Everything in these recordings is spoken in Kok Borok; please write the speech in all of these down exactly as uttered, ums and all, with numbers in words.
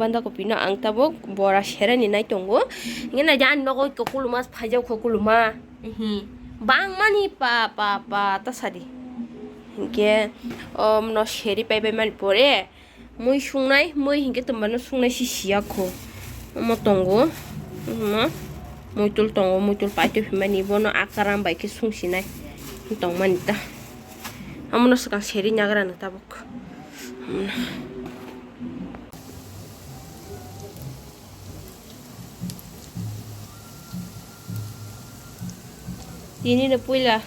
Banda kopi no ang tabuk bora serani nai tongo. Hingke nai jani nogo kokuluma phaijak kokuluma. Hi. Bang mani pa, pa, pa, ta sadi. Hingke, om no seri pai pai mani pore. Mui sungnai, mui hingke tongmano sungnai si siya kho. Omo tongo. Omo. Muitul tongo, muitul paitwi hwnmani bono akaram bai khe sungsinai tongmani ta. Omono swkang seri nagra no tabuk. Tini no puila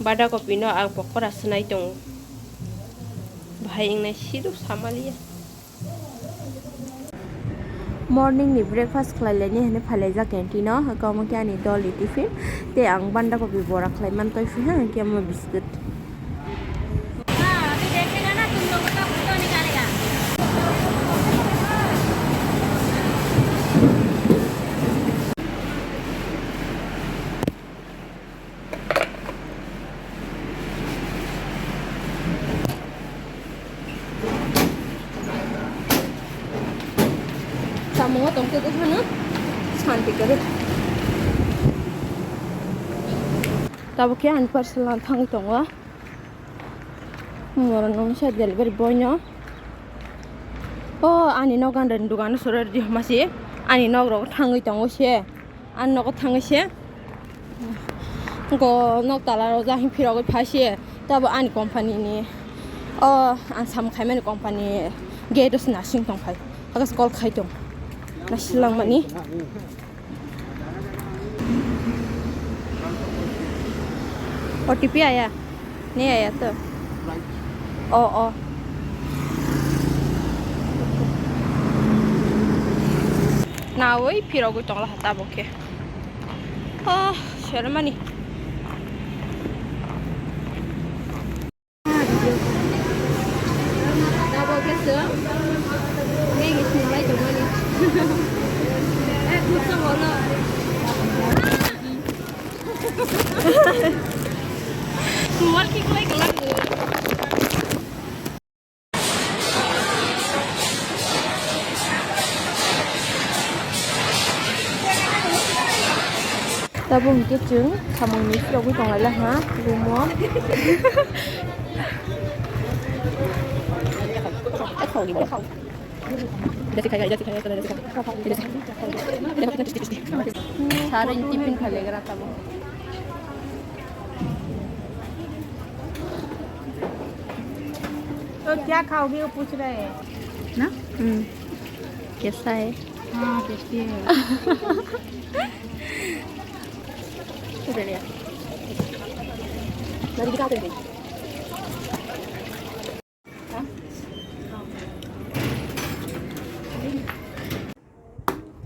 bada kopi no ang pokora swnai tongo. Bahai wngnai siduk samaliya. Morning ni breakfast khlai laini hwnwi phai laijak canteen o, hwnkhe omo khe ani dol ni tiffin tei ang banda kopi bora khlai mantwi phi ha, hwnkhe omo biscuit. Samungo tongkhe bwkhano santi kwrwi. Tabuk khe ani parcel lan thangwi tongo. Moro nungsa delivery boy no. O ani nok ganda ni dogano sora rwdi homa se. Ani nok rogo thangwi tongo se. Ani nogo thangwi se. Go nok tala rojak hing phirogwi phai se. Tabo ani company ni. O ang samung khaimani company gate o se nasing tong phai. Hagas call khai tong. Nasilangmani. O T P aya? Ni aya to? O, o. Nawi phirogwi tongla ha tabuk khe. Oh, sermani. Abo khe chwng Maggi swnamlai tongmani. Eh, kursa bono. Mobile kiklai kwlak. Tabuk hwnkhe chwng samungni phirogwi tonglailak ha room o. Sareng tiffin khailaikha tabuk. तो क्या खाओगे वो पूछ रहे हैं। ना? हम्म। कैसा है? हाँ, टेस्टी है।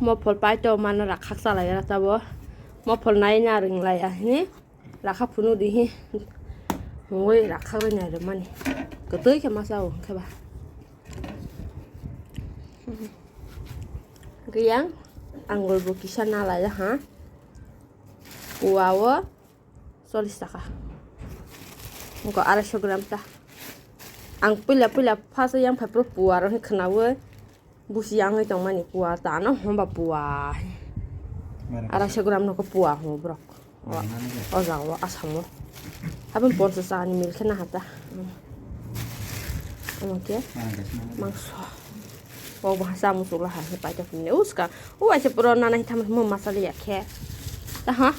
Mo phol pai to mano rak khak chalai ra tabo. Mo phol nai na ring lai ya hini. Rakha phunu di hi. Ngoi rakha bai nai rwmani. Kwtwi khe ma chao hwnkhe ba. Hwnkhe yang angul bo kisa na lai ha. Pua o chollish taka. Wngkha arai sho gram ta. Ang puila puila first yang phai phuru pua rok khe khwnaui. Busi yangwi tongmani pua tano hwnba pua. Arai sho gram no khe pua hwngo borok. O, o jaga o Assam o. Habang ponchas taka ni meal khe naha ta. Omo khe mangso. O bo ha chamung chukla ha khe paithak hwnwi uska. O aise pura nana hi tamo mo masala ya khe. Ta ha?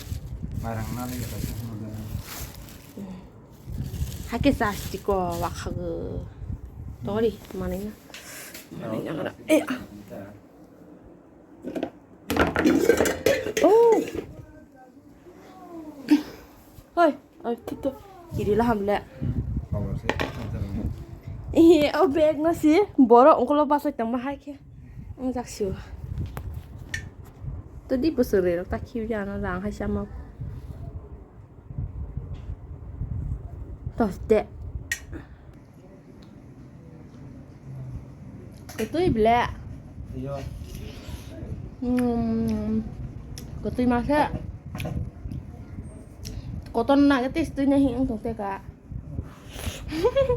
Hakhe chastiko wakhago. Tori manai na. Manai na mara. Eh. Oh. Hoi, oi, thik to. Kiri la hamle. Eh, o bag no si borok ungkolo basai tongma hai khe. Wngjak sio. To di bwswk rwi rok ta khibi ano rang hai sama. Toste. Kwtwi ble. Iyo. Hmm. Kwtwi ma khe. Kotor na khe tei twi na hing tong te ka.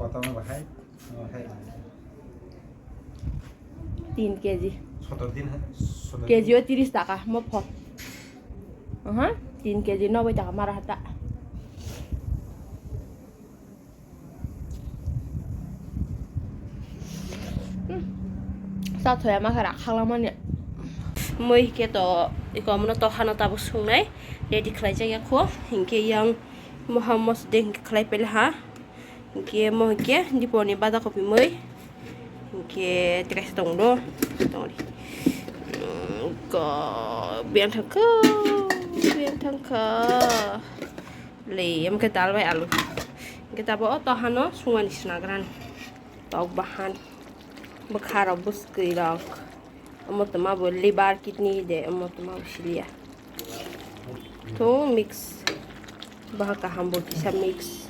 Kotor no bahai. Oh, hai. Tin kg. Sotor din ha, sotor din. Kg o tiris taka, mo pho. Aha, tin kg noboi taka mara hata. Hmm. Sa thoya ma khe rak khaklamani. Mui khe to iko mono to hano tabuk sungnai. Ready khlai jak ya kho. Hinkhe yang moha mos deng khlai pele ha. Hinkhe mo hinkhe diponi bada kopi mui. Hinkhe tekaisa tong do. Tongri. Hmm, ko biang thangkha. Biang thangkha. Le, em khe dal bai alu. Hinkhe tabo o tohano sungmani sinagrani. Tok bahan. Bwkha rok bwskwi rok. Omo toma bo liver, kidney de, omo toma bo siliya. Thung mix. Baha kaham bo kisa mix.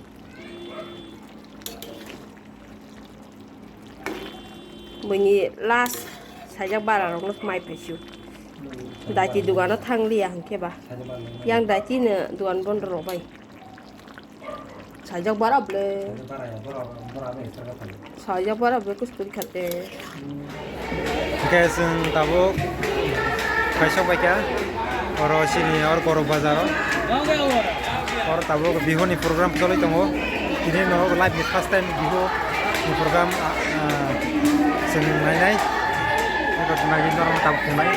Buini last sajak bara rok no mai phaisio. Daiti dugano thangliya hinkhe ba. Yang daiti no dugan bondo rok bai. Sajak bara ble. Sajak bara ble kuskuri khate. Hingke chwng tabuk kaisa baikha, oro chini oro Borok Bazar o. Oro tabuk Bihu ni program choli tongo. Tini no live ni first time Bihu ni program, ah, chwng nainai. Eko nai norok tabuk tongnai.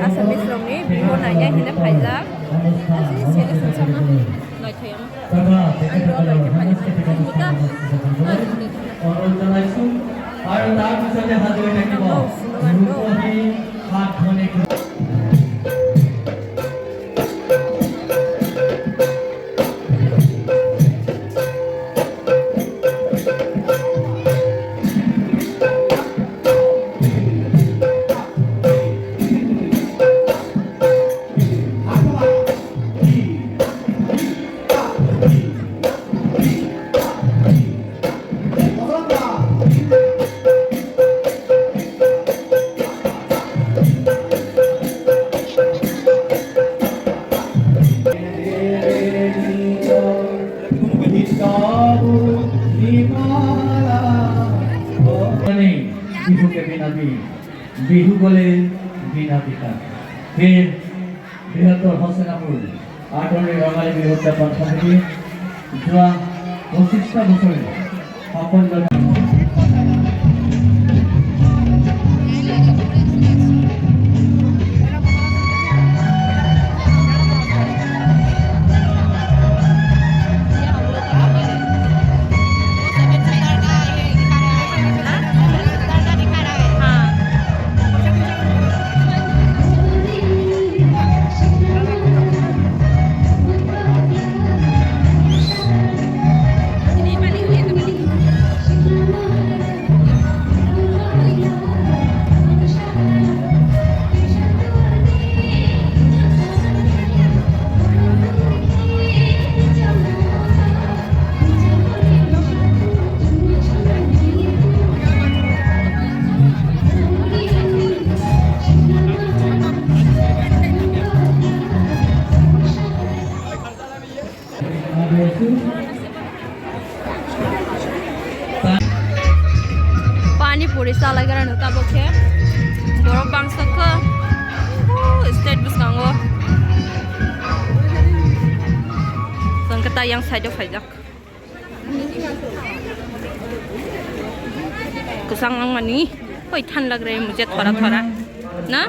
Assamese rokni Bihu naina hino phaijak. Aswk sele sungsama. Naithok. Ang rw bai khe phaimani. Ang muta. Ang muta. Ang rw bai khe phaimani. Bihu ke bina bhi, Bihu bole bina bhi ka. Phir বৃহত্তর হসনাপুর আটর্নি বাঙালি বৃহত্তর সমিতি জুয়া পঁচিশটা বছরে অখণ্ড Pani puri salai gara no tabok khe. Borok bangsa khe. Oh, stage bwskango. Chwng khe ta yang side o phaijak. Kwchang wngmani, oi than lagre muje thora thora, na?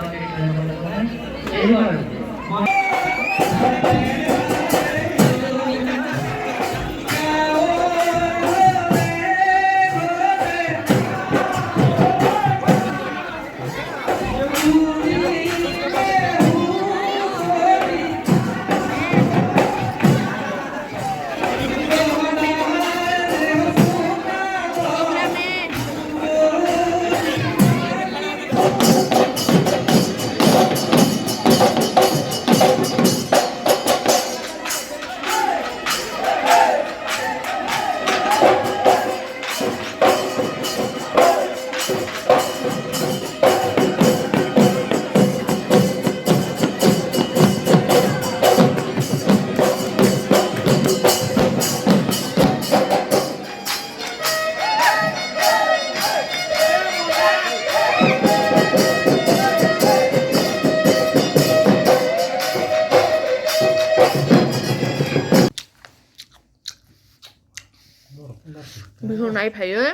Phaiwi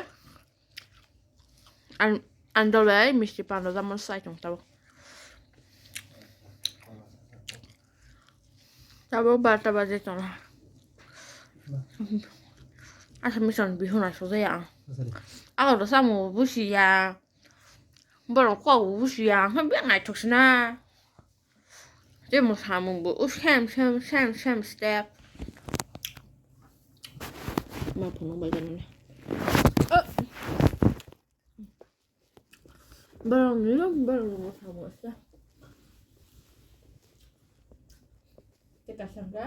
an andole misti pando jamon sai tong tabo. Tabo barta baje tong. Asa mission bihuna sojaya ang. Alo do samu busiya. Borok kok busiya. Ang beng ai thok sina. Tei mwsamung bo, o same, same, same, same step. Ma phunuk bai gana. Borok ni rok, borok ni mwsamung se. Tei kaisa hwnkhe.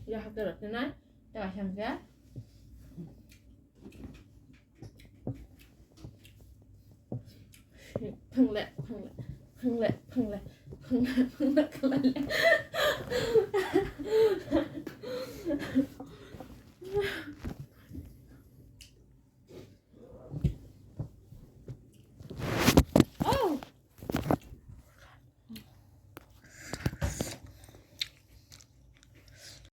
Ya hakhe rok tei nai, tei kaisa hwnkhe. Phangle, phangle, phangle, phangle, phangle, phangle, phangle.